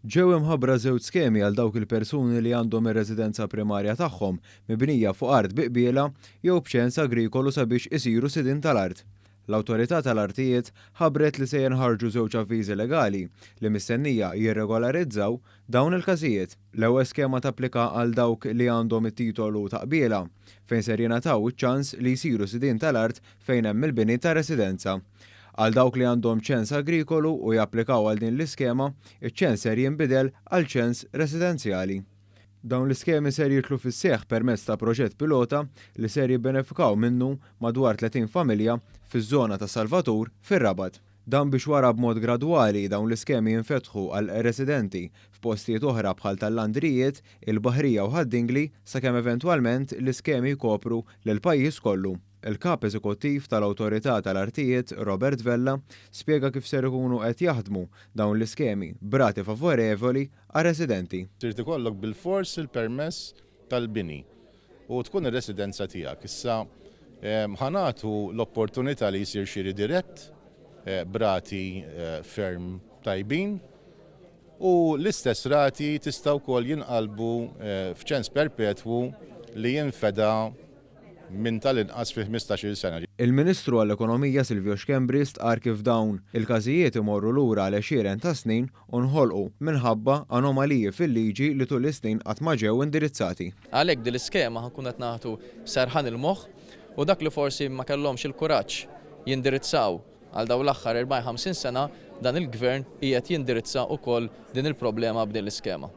Ġew imħabbra żewġ skemi għal dawk il-persuni li għandhom ir-residenza primarja tagħhom mibnija fuq art bi qbiela jew b'ċens agrikolu sabiex isiru sidien tal-art. L-Awtorità tal-Artijiet ħabbret li se jinħarġu żewġ avviżi legali li mistennija jirregolarizzaw dawn il-każijiet. L-ewwel skema tapplika għal dawk li għandhom it-titolu ta' qbiela, fejn ser jingħataw iċ-ċans li jsiru sidien tal-art fejn hemm il-bini ta' residenza. Għal dawk li għandhom ċens agrikolu u japplikaw għal din l-iskema, iċ-ċens ser jinbidel għal ċens residenzjali. Dawn l-iskemi ser jidħlu fis-seħħ permezz ta' proġett pilota li ser jibbenefikaw minnu madwar 30 familja fiż-żona ta' Salvatur fir-Rabat. Dan biex wara b'mod gradwali dawn l-iskemi jinfetħu għal residenti f'postijiet oħra bħal tal-Landrijiet, il-Baħrija u Ħad-Dingli sakemm eventwalment l-iskemi jkopru lill-pajjiż kollu. Il-Kap Eżekuttiv tal-Awtorità tal-Artijiet, Robert Vella, spjega kif ser ikunu qed jaħdmu dawn l-iskemi b'rati favorevoli għar-residenti. Trid ikollok bilfors il-permess tal-bini u tkun ir-residenza tiegħek. Issa ħa nagħtu l-opportunità li jsir xiri dirett b'rati ferm tajbin u l-istess rati tista' wkoll jinqalbu f'ċens perpetwu li jinfeda minn tal-inqas fi 15-il sena. Il-Ministru għall-Ekonomija Silvio Schembri stqarr kif dawn il-każijiet imorru lura għal għexieren ta' snin u nħolqu minħabba anomaliji fil-liġi li tul is-snin qatt ma ġew indirizzati. Għalhekk din l-iskema ħa nkunu qed nagħtu serħan il-moħħ u dak li forsi ma kellhomx il-kuraġġ jindirizzaw għal dawn l-aħħar 40, 50 sena, dan il-Gvern qiegħed jindirizza wkoll din il-problema b'din l-iskema.